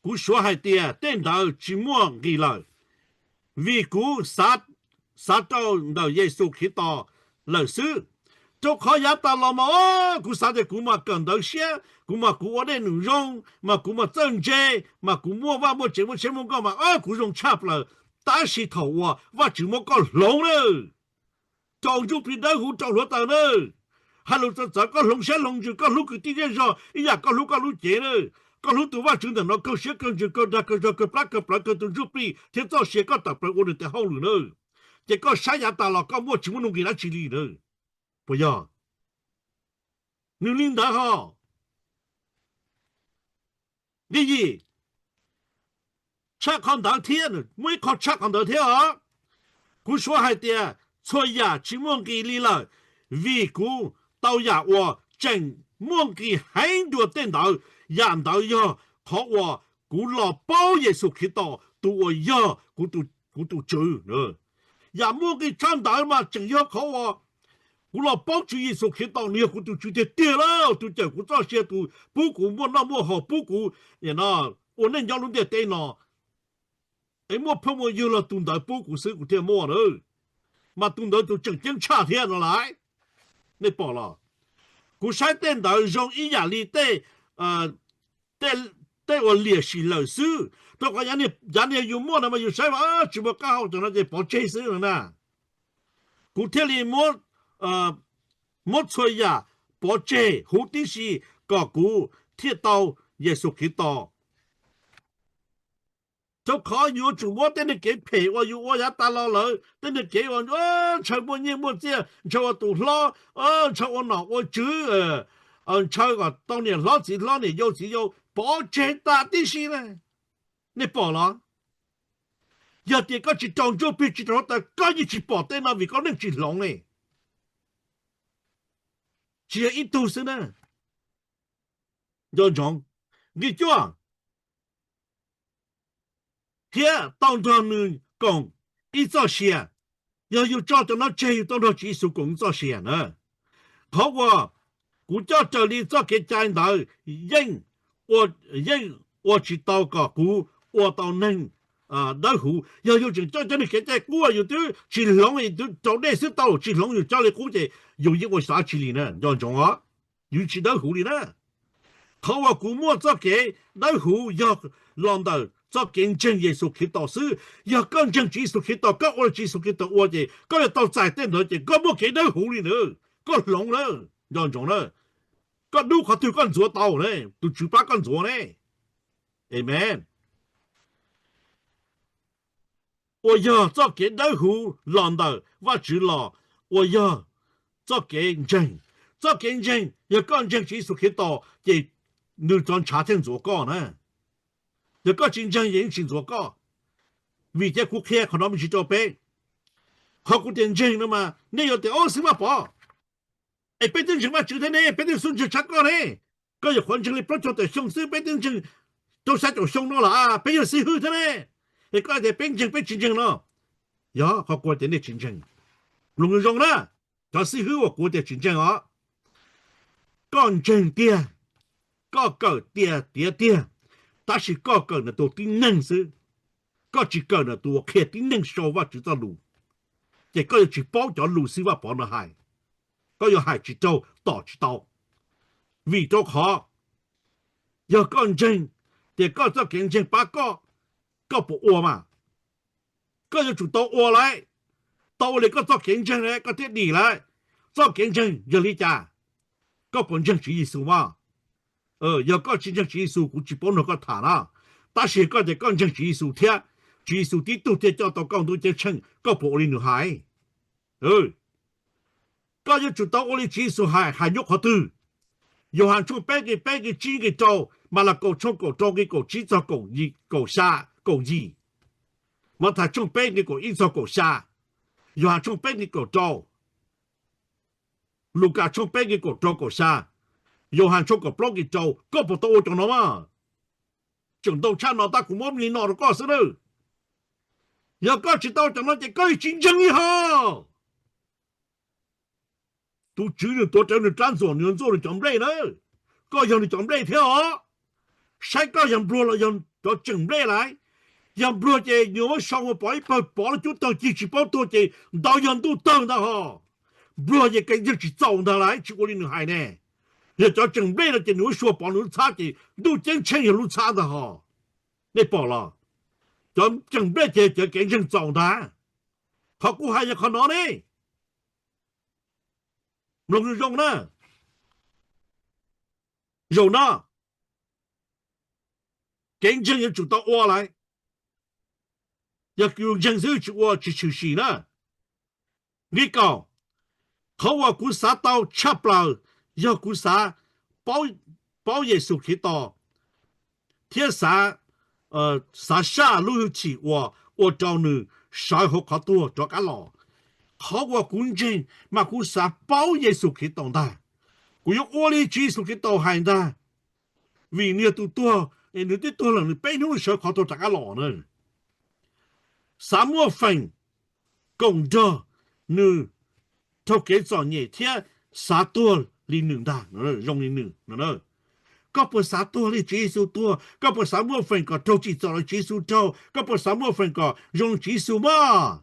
kuv suav hais tias tej ntawd tsis muaj nqis lawm, vim kuv xav rau ntawm Yexus Khetos lawm xwb. Rau qhov yav tas los mas kuv xav tias kuv mas kawm ntawv siab, kuv mas kuv ua dej num zoo, mas kuv mas txawj ntse, mas kuv muaj vaj muaj tsev muaj tsheb muaj nkoj mas kuv zoo tshaj plaws. Tab sis thaum uas Vajtswv muab koj hloov na, rau ntsuj plig dawb huv rau hluav taws na, hais lus txawv txawv koj hloov siab hloov ntsws, koj hlub kwv tij zej zog ib yam koj hlub koj lub cev na, koj hlub tus Vajtswv ntawm no kawg siab kawg ntsws kawg dag kawg zog kawg plab kawg plawv kawg tus ntsuj plig thiab txoj sia koj tawm plaws ua nws tes hauj lwm na, ces koj saib yav tas los koj muaj tsis muaj nuj nqis dab tsi li na. Puas yog? Nws li ntawd ho. Nqe yim, tshaj qhov ntawd thiab, muaj ib qho tshaj qhov ntawd thiab os. Kuv suav hais tias txhua yam tsis muaj nqis li lawm, vim kuv tau yam uas tseem muaj nqis heev dua tej ntawd. Yam ntawd yog qhov uas kuv los paub Yexus Khetos tus uas yog kuv tus Tswv. Yam muaj nqis tshaj ntawd mas tseem yog qhov uas kuv los paub Tswv Yexus Khetos nws yog kuv tus Tswv tiag tiag lawm, tus cawm kuv txoj sia, tus pub kuv muaj noj muaj haus, pub kuv ua neej nyob lub ntiaj teb no. Es muaj phooj muaj ywg los tus ntawd pub kuv xwb kuv thiaj muaj na. Mas tus ntawd tus tseem ceeb tshaj thiab no lauj. Nej pom los? Kuv saib tej ntawd zoo ib yam li tej, tej uas liam sim lawm xwb, rau qhov yav niag yus muaj no mas yus saib mas tsis muaj qab hau cov no ces pov tseg xwb no na. Kuv thiaj li muab txhua yam pov tseg huv tib si kom kuv thiaj tau Yexus Khetos. Rau qhov yuav tsum muab tej niag kev phem uas yus ua yav tas los lawm, tej niag kev uas ntshaw muaj nyiaj muaj txiaj, ntshaw ua tus hlob, ntshaw ua nom ua tswv, ntshaw kom tau niam hlob txiv hlob niam yau txiv yau pov tseg tas tib si na. Nej pom los? Yog tias koj tsis rau ntsuj plig tsis rau hluav taws koj yeej tsis pom tej no vim koj neej tsis hloov ne. Tsis yog ib tug xwb na. Nco ntsoov, nqe cuaj, thiab tau nrog nws koom ib txoj sia. Yog yus tso cov no tseg yus tau nrog Tswv Yexus koom ib txoj sia na. Qhov uas kuv coj raws li txoj kev cai ntawd yeej, yeej ua tsis tau kom kuv ua tau neeg dawb huv. Yog yus tseem coj cov niag kev cai qub yus twb tsis hloov, yus twb rau dej xwb tau tsis hloov yus coj li qub ces yus yeej ua tsis tau dab tsi li na. Nco ntsoov os, yus tsis dawb huv li na. Qhov uas kuv muaj txoj kev dawb huv yog los ntawm txoj kev ntseeg Yexus Khetos xwb. Yog koj ntseeg Tswv Yexus Khetos, koj ua li Tswv Yexus Khetos ua ces koj yuav tau txais tej ntawd ces koj muaj kev dawb huv li ntawd, koj hloov na. Nco ntsoov na, koj dub qhov twg koj ntxuav tau ne, tus Tswv pab koj ntxuav ne. Amen. Uas yog txoj kev dawb huv los ntawm Vajtswv los, uas yog txoj kev ntseeg. Txoj kev ntseeg, yog koj ntseeg Tswv Yexus Khetos ces nws cov ntshav thiaj ntxuav koj na. Yog koj tsis ntseeg ces yeej tsis ntxuav koj. Vim cia kuv qhia qhov no me ntsis rau peb. Qhov kuv tias ntseeg no mas nej yuav tias, Au, Xib Vaj Pov, es peb twb ntseeg Vajtswv thiab ne, peb twb xub ntseeg tshaj koj ne. Koj yuav qhuav ntseeg li plaub caug tawm xyoo xwb, peb twb ntseeg rau xya caum xyoo no lawm, peb yog xib hwb thiab ne. Es koj tias peb ntseeg peb tsis ntseeg no, yog qhov kuv tias nej tsis ntseeg. Mloog zoo na, cov xib hwb uas kuv tias tsis ntseeg os, koj ntseeg tiag, koj kawm tiag tiav tiag, tab sis koj kawm ntawm tus tib neeg xwb, koj tsis kawm ntawm tus uas qhia tib neeg sau Vajtswv txoj lus, ces koj yuav tsis paub cov lus Xib Vaj Pov no hais, koj yuav hais tsis raug, tom tsis tau. Vim rau qhov yog koj ntseeg tias koj txoj kev ntseeg pab koj, koj puas ua mas? Koj yuav tsum tau ua lauj. tau ua li koj txoj kev ntseeg ne koj thiaj dim lawm. Txoj kev ntseeg yog li cas? Koj puas ntseeg Tswv Yexus mas? Yog koj tsis ntseeg Tswv Yexus kuv tsis paub nrog koj tham na. Tab sis koj tias koj ntseeg Tswv Yexus thiab Tswv Yexus tib tug thiaj coj tau koj ntuj ceeb tsheej, koj puas ua li nws hais? Koj yuav tsum tau ua li Tswv Yexus hais, hais nyob qhov twg? Yauhas tshooj peb nqe peb nqe tsib nqe rau, Malakaus tshooj kaum rau nqe kaum tsib txog kaum xya, kaum yim, Mathais tshooj peb nqe kaum ib txog kaum xya, Yauhas tshooj peb nqe kaum rau, Lukas tshooj peb nqe kaum rau kaum xya, Yauhas tshooj kaum plaub nqe rau. Koj puas tau ua cov no mas? Tseem ntau tshaj no tab kuv muab li no rau koj xwb nawb. Yog koj tsis tau cov no ces koj yeej tsis ntseeg li hos. Tus Tswv nws tuav rawv nws rab ntxuam nws yuav ntxuaj nws cov nplej na. Koj yog nws cov nplej thiab os. Saib koj yog npluag los yog cov tseem nplej lauj. Yog npluag ces nws muab sau ua pov ib pawg pov lub cub tawg cig tsis paub tuag ces ntawd yog ntuj tawg ntag hos. Npluag ces kev ntseeg tsis txaus ntag lauj, tsis ua li nws hais ne. Yog cov tseem nplej no ces nws muab sau pov nws lub txhab ces ntuj ceeb tsheej yog lub txhab ntag hos. Nej pom los? Cov tseem nplej ces cov kev ntseeg txaus ntag. Qhov kuv hais yog qhov no ne. Mloog zoo zoo na. Zaum no kev ntseeg yuav tsum tau ua lawm. Yog yus ntseeg xwb tsis ua tsis tshwm sim na. Nqe kaum, qhov uas kuv xav tau tshaj plaws yog kuv xav paub Yexus Khetos thiab xav, xav saj lub hwj chim uas ua rau nws sawv hauv qhov tuag rov qab los. Qhov uas kuv ntseeg mas kuv xav paub Yexus Khetos ntag. Kuv yuav ua li Tswv Yexus Khetos hais ntag, vim nws yog tus tuag, nws twb tuag lawm nws peb hnub sawv qhov tuag rov qab los na. Xav muaj feem koom nrog nws raug kev txom nyem thiab xav tuag li nws ntag, zoo li nws. Koj puas xav tuag li Tswv Yexus tuag? Koj puas xav muaj feem kom raug tsim txom li Tswv Yexus raug? Koj puas xav muaj feem kom zoo li Tswv Yexus mog?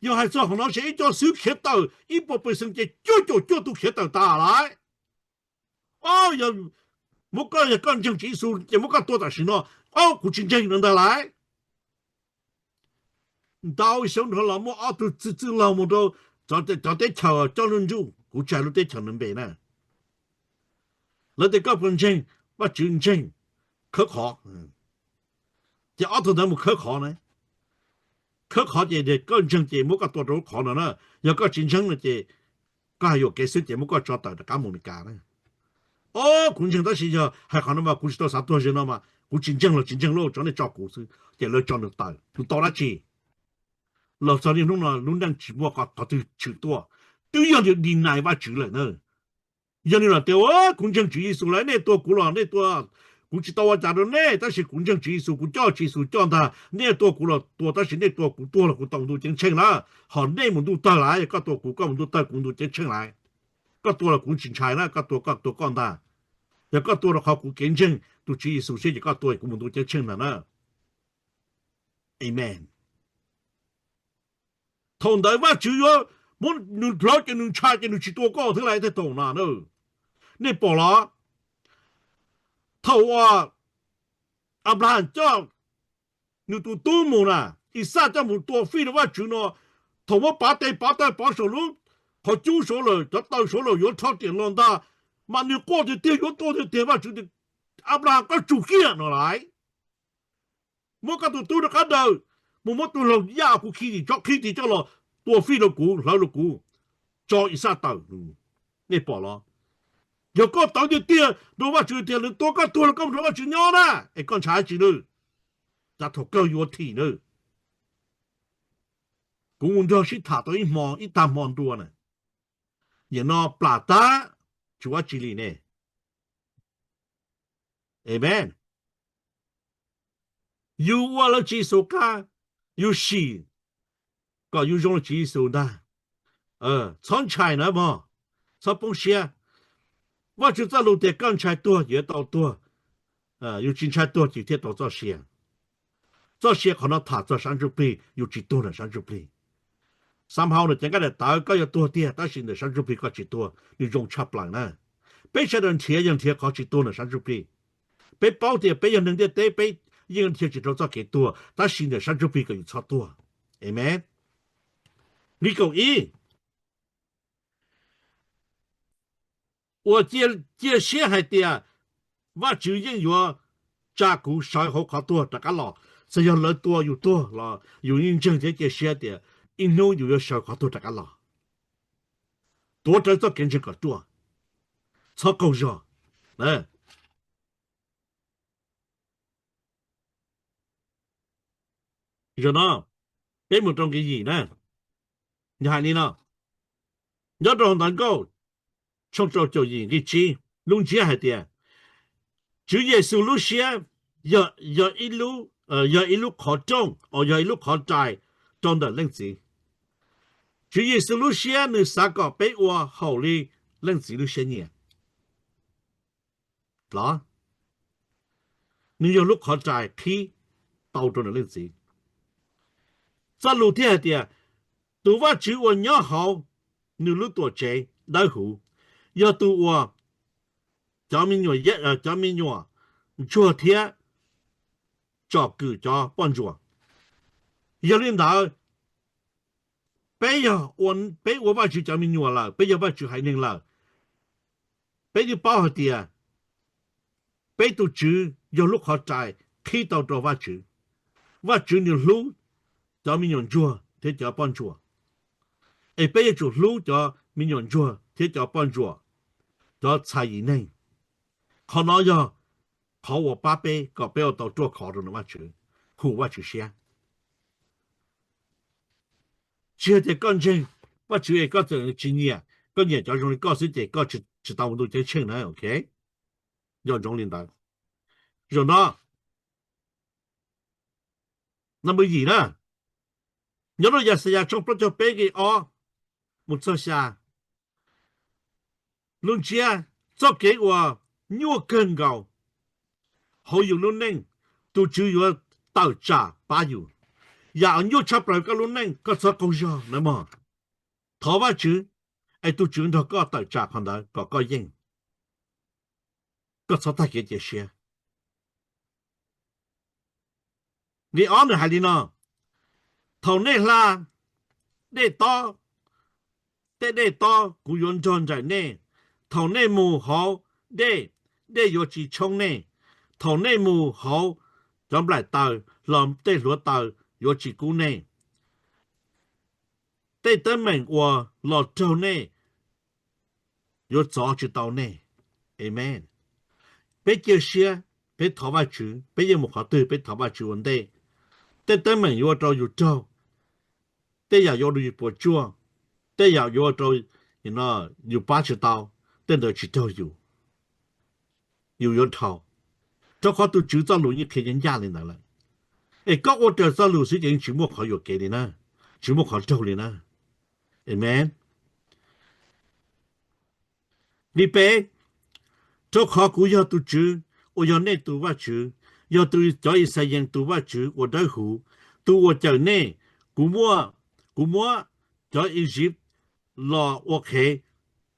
Yog hais txog qhov no ces ib co xwb khiav tawm ib puas pes xees ces cuaj caum cuaj tus khiav tawm tas lawm. Ob, yog muab koj, yog koj ntseeg Tswv Yexus ces muab koj tua tam sim no. Ob, kuv tsis ntseeg no ntag lauj. Ntau xyoo dhau los muaj ob tug txwj txwj laug mus rau cov teb chaws coj lub nruj, kuv tsis hais lub teb chaws nws npe na. Lawv tias koj puas ntseeg Vajtswv? Ntseeg. Khawb qhov. Ces ob tug ntawd mus khawb qhov na. Khawb qhov ces koj ntseeg ces muab koj tua rau lub qhov no na. Yog koj tsis ntseeg no ces koj hais yuam kev xwb ces muab koj tso tawm rov qab mus Amelikas na. Ob, kuv ntseeg tab sis yog hais qhov no mas kuv tsis tau xav tuag ze no mas kuv tsis ntseeg los tsis ntseeg lauj, tso nej tso kuv xwb. Ces lawv tso nws tawm, nws tau dab tsi? Los txog niaj hnub no lub neej tsis muaj qhov twg tshwm tuaj, twb yog deny Vajtswv lawm na. Yog nws los tias kuv ntseeg Tswv Yexus lawm, nej tua kuv los nej tua, kuv tsis tau ua cas rau nej, tab sis kuv ntseeg Tswv Yexus, kuv coj Tswv Yexus coj ntag, nej tua kuv los tua, tab sis nej tua kuv tuag los kuv tau ntuj ceeb tsheej na. Ho nej mus ntuj tawg lawm, yog koj tua kuv koj mus ntuj tawg kuv ntuj ceeb tsheej lawm. Koj tua los kuv tsis ntshai na, koj tua koj tua koj ntag. Yog koj tua rau qhov kuv kev ntseeg tus Tswv Yexus xwb ces koj tua kuv mus ntuj ceeb tsheej ntag na. Amen. Thaum ntawd Vajtswv yuav muab nws dlhawv ces nws ntshai ces nws tsis tua koj thiab lauj, tej thaum no na. Nej pom los? Thaum uas Anplaham coj nws tus tub mus na, Ixaj coj mus tua fij rau Vajtswv no, thaum muab pav tes pav taw pov saum lub qhov cub saud lawm, cov taw saud lawm yuav rho riam los ntag, mas nws quaj tiag tiag yuav tuag tiag tiag, Vajtswv tias, Anplaham, koj tsum kiag no lauj. Muab koj tus tub rov qab daws mus, muab tus laug yaj kuv khi tim tsob qhib tid coj los tua fij rau kuv, hlawv rau kuv, tso Ixaj tawm. Nej pom los? Yog koj tawv tiag tiag rau Vajtswv tiag, nws tua koj tuag los koj mus nrog Vajtswv nyob na, es koj ntshai dab tsi na? Cas thaum kawg yuav thim na. Kuv mus nrog sib tham tau ib hmo, ib tag hmo ntua na, nim no plam tag, tsis ua dab tsi li ne. Amen. Yus ua lawv Tswv Yexus qab, yus sim kom yus zoo li Tswv Yexus ntag. Txhob ntshai na mog, txhob poob siab. Vajtswv txoj lus tias koj ntshai tuag ces yuav tau tuag, yus tsis ntshai tuag ces thiaj tau txoj sia. Txoj sia qhov no tham txog sab ntsuj plig, yus tsis tuag ntawm sab ntsuj plig. Xam hau ntawm cev nqaij daim tawv koj yuav tuag tiag, tab sis ntawm sab ntsuj plig koj tsis tuag, nws zoo tshaj plaws na. Peb sawv daws nrhiav yog nrhiav qhov tsis tuag ntawm sab ntsuj plig. Peb paub tias peb yog neeg ntiaj teb, peb yeej nrhiav tsis tau txoj kev tuag, tab sis ntawm sab ntsuj plig kom yus txhob tuag. Amen. Nqe kaum ib, uas cia siab hais tias Vajtswv yeej yuav tsa kuv sawv hauv qhov tuag rov qab los. Txawm yog lawv tua yus tuag los yus yeej ntseeg thiab cia siab tias ib hnub yus yuav sawv qhov tuag rov qab los, tuav rawv txoj kev ntseeg kom ruaj, txhob qaug zog. Zaum no peb mus rau nqe yim na, nws hais li no, nyob rau hauv ntawv nkauj tshooj rau caum yim nqe tsib, lub ntsiab hais tias, Tswv Yexus lub siab yog, yog ib lub, yog ib lub qhov rooj, yog ib lub qhov rai rau ntawm Leej Txiv. Tswv Yexus lub siab nws xav kom peb ua haum li Leej Txiv lub siab nyiam. Los, nws yog lub qhov rai qhib tau rau ntawm Leej Txiv. Txoj lus thiaj hais tias, tus Vajtswv uas nyob hauv nws lub tuam tsev dawb huv yog tus uas cov me nyuam, cov me nyuam ntsuag thiab tsom kwm cov poj ntsuam. Yog li ntawd, peb yog, peb ua Vajtswv cov me nyuam lawm, peb yog Vajtswv haiv neeg lawm, peb twb paub hais tias peb tus Tswv yog lub qhov rai qhib tau rau Vajtswv. Vajtswv nws hlub cov me nyuam ntsuag thiab cov poj ntsuam, es peb yuav tsum hlub cov me nyuam ntsuag thiab cov poj ntsuam, cov txhais yim neeg. Qhov no yog qhov uas pab peb kom peb ua tau ruaj khov rau ntawm Vajtswv, hum Vajtswv siab. Tsis yog tias koj ntseeg Vajtswv es koj txawm tsis nyiam, koj nyiam cov zoo li koj xwb ces koj tsis tau ua ntuj ceeb tsheej na, ok? Nco ntsoov li ntawd. Zaum no, nqe yim na, nyob rau Yaxayas tshooj plaub caug peb nqe ob mus txog xya, lub ntsiab, txoj kev uas nyuaj kawg nkaus hauv yus lub neej, tus Tswv yuav tawm tsam pab yus. Yam uas nyuaj tshaj plaws koj lub neej koj txhob qaug zog na mog. Thov Vajtswv, es tus Tswv nrog koj tawm tsam qhov ntawd kom koj yeej. Koj txhob tag kev cia siab. Nqe ob nws hais li no, thaum nej hla dej tob, tej dej tob kuv yuav nrog nraim nej. Thaum nej mus hauv dej, dej yuav tsis tshoob nej. Thaum nej mus hauv cov nplaim taws los tej hluav taws yuav tsis kub nej. Tej teeb meem uas los raug nej yuav txov tsis tau nej. Amen. Peb cia siab, peb thov Vajtswv, peb yuav mus qhov twg peb thov Vajtswv ua ntej. Tej teeb meem yuav ua rau yus raug, tej yam yuav ua rau yus puas tsuaj, tej yam yuav ua rau yus pab tsis tau, tej ntawd tsis raug yus, yus yuav dhau. Rau qhov tus Tswv txoj lus yeej qhia ncaj ncaj li ntawd lawm. Es koj ua raws txoj lus xwb ces yeej tsis muaj qhov yuam kev li na, tsis muaj qhov raug li na. Amen. Nqe peb, rau qhov kuv yog tus Tswv uas yog nej tus Vajtswv, yog tus cov Yixalayees tus Vajtswv uas dawb huv, tus uas cawm nej. Kuv muab, kuv muab cov Iziv los ua qhev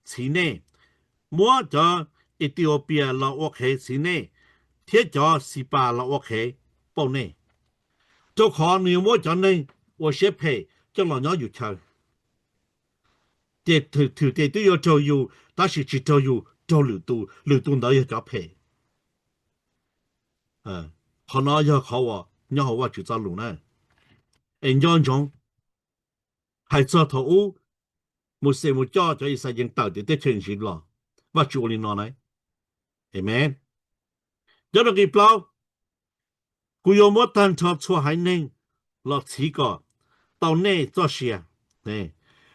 txhiv nej, muab cov Itiopia los ua qhev txhiv nej, thiab cov Xispas los ua qhev pauj nej. Rau qhov nws yuav muab cov neeg ua siab phem coj los nyob yus chaw. Ces thwm ces twb yuav raug yus, tab sis tsis raug yus, raug lwm tus, lwm tus ntawd yog cov phem. Qhov no yog qhov uas nyob hauv Vajtswv txoj lus na. Es nco ntsoov, hais txog thaum ub Mauxes mus coj cov Yixalayees tawm tim teb chaws Iziv los, Vajtswv ua li no na. Amen. Nyob rau nqe plaub, kuv yuav muab tag nrho txhua haiv neeg los txhiv kom tau nej txoj sia.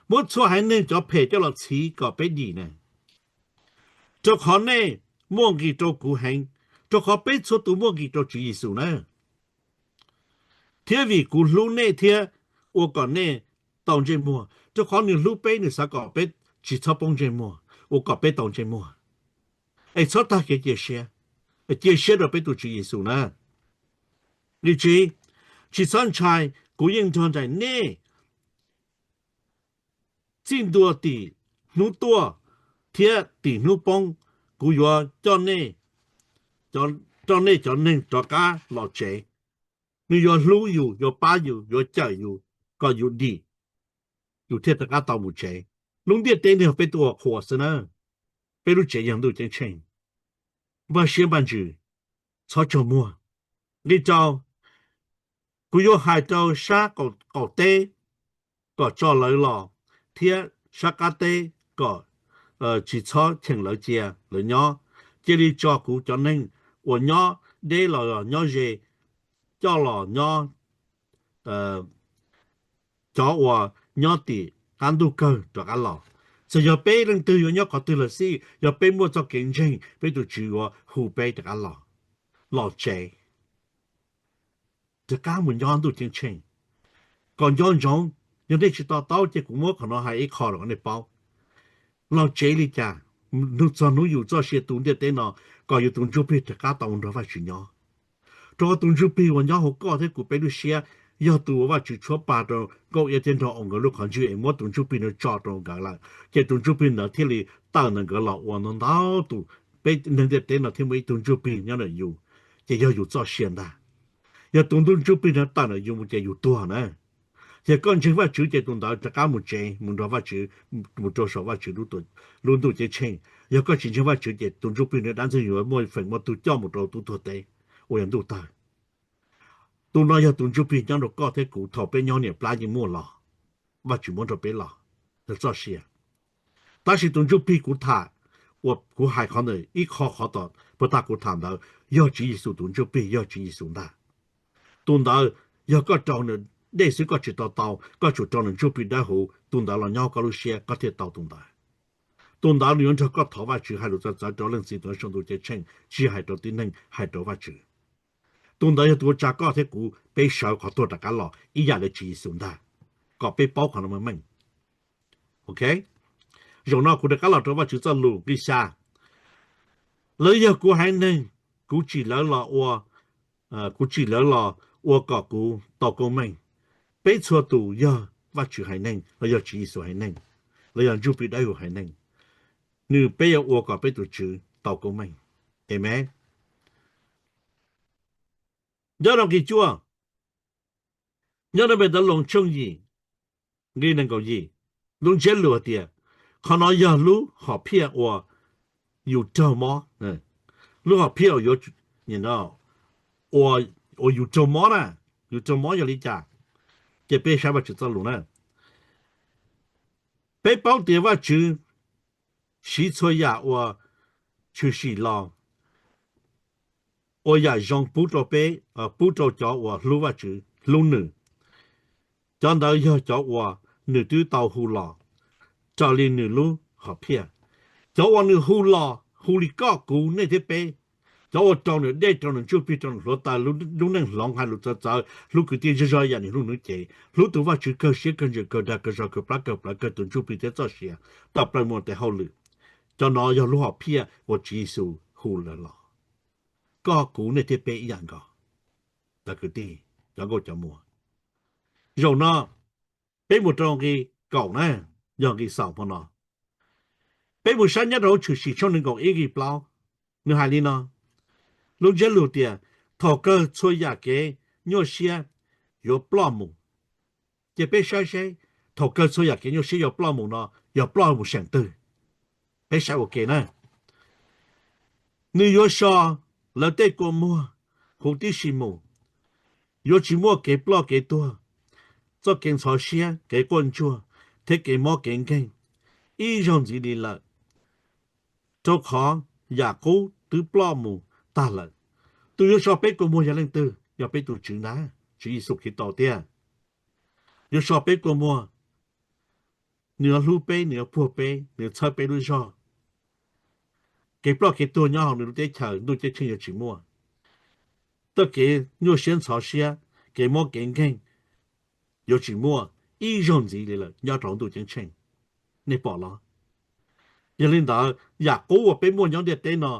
Muab txhua haiv neeg cov phem coj los txhiv kom peb dim na. Rau qhov nej muaj nqis rau kuv heev, rau qhov peb txhua tus muaj nqis rau Tswv Yexus na. Thiab vim kuv hlub nej thiab ua kom nej tau ntsej muag, rau qhov nws hlub peb, nws xav kom peb tsis txhob poob ntsej muag, ua kom peb tau ntsej muag. Es txhob tag kev cia siab, cia siab rau peb tus Tswv Yexus na. Nqe tsib, tsis txhob ntshai, kuv yeej nrog nraim nej txij ntua tim hnub tuaj thiab tim hnub poob. Kuv yuav coj nej, coj nej cov neeg rov qab los tsev. Nws yuav hlub yus, yuav pab yus, yuav cawm yus kom yus dim. yus thiaj rov qab tau mus tsev. Lub ntiaj teb no yog peb tuaj ua qhua xwb na, peb lub tsev yog ntuj ceeb tsheej. Npaj siab npaj ntsws, txhob tsaug muag. Nqe rau, kuv yuav hais rau sab qaum teb kom tso lawv los, thiab sab qab teb kom tsis txhob cheem lawv cia lawv nyob. Cia li tso kuv cov neeg uas nyob deb los nyob ze, coj los nyob, cov uas nyob tim qab ntuj kawg rov qab los. Txawm yog peb leej twg yuav nyob qhov twg los xij, yog peb muaj txoj kev ntseeg, peb tus Tswv yuav hu peb rov qab los, los tsev, rov qab mus nyob ntuj ceeb tsheej. Kom nco ntsoov, yog nej tsis to taub ces kuv muab qhov no hais ib qho rau nej paub. Los tsev li cas? Txog hnub yus txoj sia tu ntiaj teb no, kom yus tus ntsuj plig rov qab tau nrog Vajtswv nyob. Rau qhov tus ntsuj plig uas nyob hauv koj thiab kuv peb lub siab, yog tus uas Vajtswv tshuab pa rau Nkauj Iab thiab nrog Oos nkawd lub qhov ntswg es muab tus ntsuj plig no tso rau nkawd lawm, ces tus ntsuj plig ntawd thiaj li tawm ntawm nkawd los ua ntau ntau tus. Peb neeg ntiaj teb no thiaj muaj ib tug ntsuj plig nyob ntawm yus, ces yog yus txoj sia ntag. Yog tus ntsuj plig no tawm ntawm yus mus ces yus tuag na. Yog koj ntseeg Vajtswv ces tus ntawd rov qab mus tsev mus nrog Vajtswv, mus rau saum Vajtswv lub ntuj ceeb tsheej. Yog koj tsis ntseeg Vajtswv ces tus ntsuj plig no dab ntxwg yuav muaj feem muaj tug coj mus rau tub tuag teb uas yog ntuj tawg. Tus no yog tus ntsuj plig nyob rau koj thiab kuv thaum peb nyob niam plab yeej muaj los, Vajtswv muab rau peb los, yog txoj sia. Tab sis tus ntsuj plig kuv tham, uas kuv hais qhov ntawd ib qho qhov tom puag ta kuv tham ntawd, yog Tswv Yexus tus ntsuj plig, yog Tswv Yexus ntag. Tus ntawd yog koj rau nws dej xwb koj tsis tau tau, koj tsum rau nws ntsuj plig dawb huv, tus ntawd los nyob koj lub siab koj thiaj tau tus ntawd. Tus ntawd nws yuav nrog koj thov Vajtswv hais lus txawv txawv rau Leej Txiv tus uas saum ntuj ceeb tsheej, tsis hais rau tib neeg, hais rau Vajtswv. Tus ntawd yog tus ua tsa koj thiab kuv peb sawv qhov tuag rov qab los ib yam li Tswv Yexus ntag, kom peb paub qhov no meej meej. Ok, zaum no kuv rov qab los rau Vajtswv txoj lus nqi xya. Lawv yog kuv haiv neeg, kuv tsim lawv los ua, kuv tsim lawv los ua kom kuv tau koob meej. Peb txhua tus yog Vajtswv haiv neeg los yog Tswv Yexus haiv neeg, los yog ntsuj plig dawb huv haiv neeg. Nws peb yuav ua kom peb tus Tswv tau koob meej. Amees. Nyob rau nqi cuaj, nyob rau Npetavloos tshooj yim, nqi nees nkaum yim, lub ntsiab lus hais tias, qhov no yog lub hom phiaj uas yus raug mob. Lub hom phiaj uas yuav, uas yus raug mob na, yus raug mob yog li cas? Ces peb saib Vajtswv txoj lus na. Peb paub tias Vajtswv siv txhua yam uas tshwm sim los ua yam zoo pub rau peb, pub rau cov uas hlub Vajtswv, hlub nws. Cov ntawd yog cov uas nws twb tau hu los raws li nws lub hom phiaj. Cov uas nws hu los, hu li koj kuv nej thiab peb, cov uas rau nws dej, rau nws ntsuj plig, rau nws hluav taws, lub neej hloov, hais lus txawv txawv, hlub kwv tij zej zog yam nws hlub nws cev, hlub tus Vajtswv kawg siab kawg ntsws kawg dag kawg zog kawg plab kawg plawv kawg tus ntsuj plig thiab txoj sia, tawm plaws mus ua tes hauj lwm. Cov no yog lub hom phiaj uas Tswv Yexus hu lawv los. Koj kuv nej thiab peb ib yam nkaus. Cov kwv tij, cov nkauj cov muam, zaum no peb mus rau nqi kaum na, yog nqi xaus hmo no. Peb mus saib nyob rau hauv Tshwm Sim tshooj nees nkaum ib nqi plaub, nws hais li no, lub ntsiab lus tias, thaum kawg txhua yam kev nyuaj siab yuav ploj mus. Ces peb saib seb, thaum kawg txhua yam kev nyuaj siab yuav ploj mus no yog ploj mus seem twg? Peb saib ua ke na. Nws yuav so lawv tej kua muag huv tib si mus. Yuav tsis muaj kev ploj kev tuag, txoj kev ntxhov siab, kev quaj ntsuag, thiab kev mob kev nkeeg ib zaug ntxiv li lawm, rau qhov yam qub twb ploj mus tag lawm. Tus yuav so peb kua muag yog leej twg? Yog peb tus Tswv ntag, Tswv Yexus Khetos tiag. Yuav so peb kua muag, nws yuav hlub peb, nws yuav puag peb, nws yuav txhawb peb lub zog. Kev ploj kev tuag nyob hauv nws lub teb chaws ntuj ceeb tsheej yuav tsis muaj. Tej kev nyuaj siab ntxhov siab, kev mob kev nkeeg yuav tsis muaj ib zaug ntxiv li lawm nyob rau ntuj ceeb tsheej. Nej pom los? Yog li ntawd, yam qub uas peb muaj nyob ntiaj teb no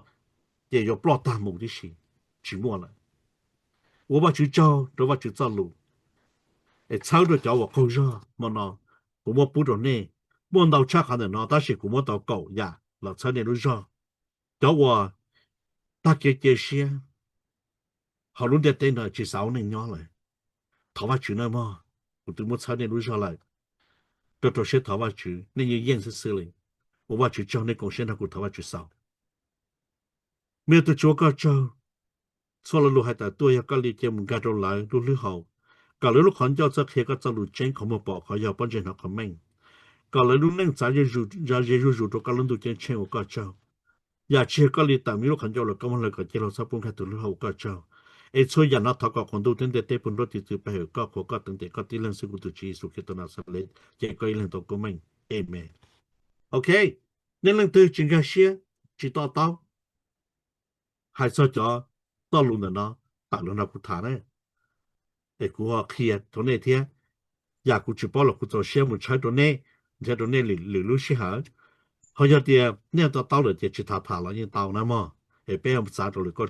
ces yuav ploj tag mus tib si, tsis muaj lawm. Ua Vajtswv tsaug rau Vajtswv txoj lus, es txhawb rau cov uas qaug zog hmo no. Kuv muab pub rau nej, muaj ntau tshaj qhov ntawm no tab sis kuv muab tau kaum yam los txhawb nej lub zog. Cov uas tag kev cia siab hauv lub ntiaj teb no tsis xav ua neej nyob lawm, thov Vajtswv nawb mog, kuv twb muab txhawb nej lub zog lawm. rau rau siab thov Vajtswv, nej yeej yeej xwb xwb li. Ua Vajtswv tsaug, nej koom siab nrog kuv thov Vajtswv xaus. Me tub Tswv, ua koj tsaug. Txhua lo lus hais tawm tuaj yog koj li cia mus nkag rau lawv lub hlwb hau, kom lawv lub qhov ncauj txawj qhia koj txoj lus tseeb, qhov muag pom qhov yog, pob ntseg hnov qhov meej, kom lawv lub neej txav ze zuj zus rau koj lub ntuj ceeb tsheej, ua koj tsaug. Yam tsis yog koj li tawm me lub qhov ncauj los koj muab hlawv kom ciaj hlo, txhob pub nkag tus hlwb hau, ua koj tsaug. Es txhua yam no thov kom qhov ntuj thiab ntiaj teb puag nrov tiv txwv pab hwm koj, qhuas koj, teev tes koj tib leeg xwb, kuv tus Tswv Yexus Khetos Naxales, ces koj ib leeg tau koob meej. Amees. Ok, nej leej twg tsis nkag siab, tsis to taub, hais txog cov txoj lus ntawm no, tawm los nrog kuv tham na, es kuv ho qhia rau nej thiab. Yam kuv tsis paub los kuv txaus siab mus tshawb rau nej, nrhiav rau nej lwm lub sij hawm. Ho yog tias nej to taub lawm ces tsis tham tham los yeej tau na mog. Es peb txav rau lwm kauj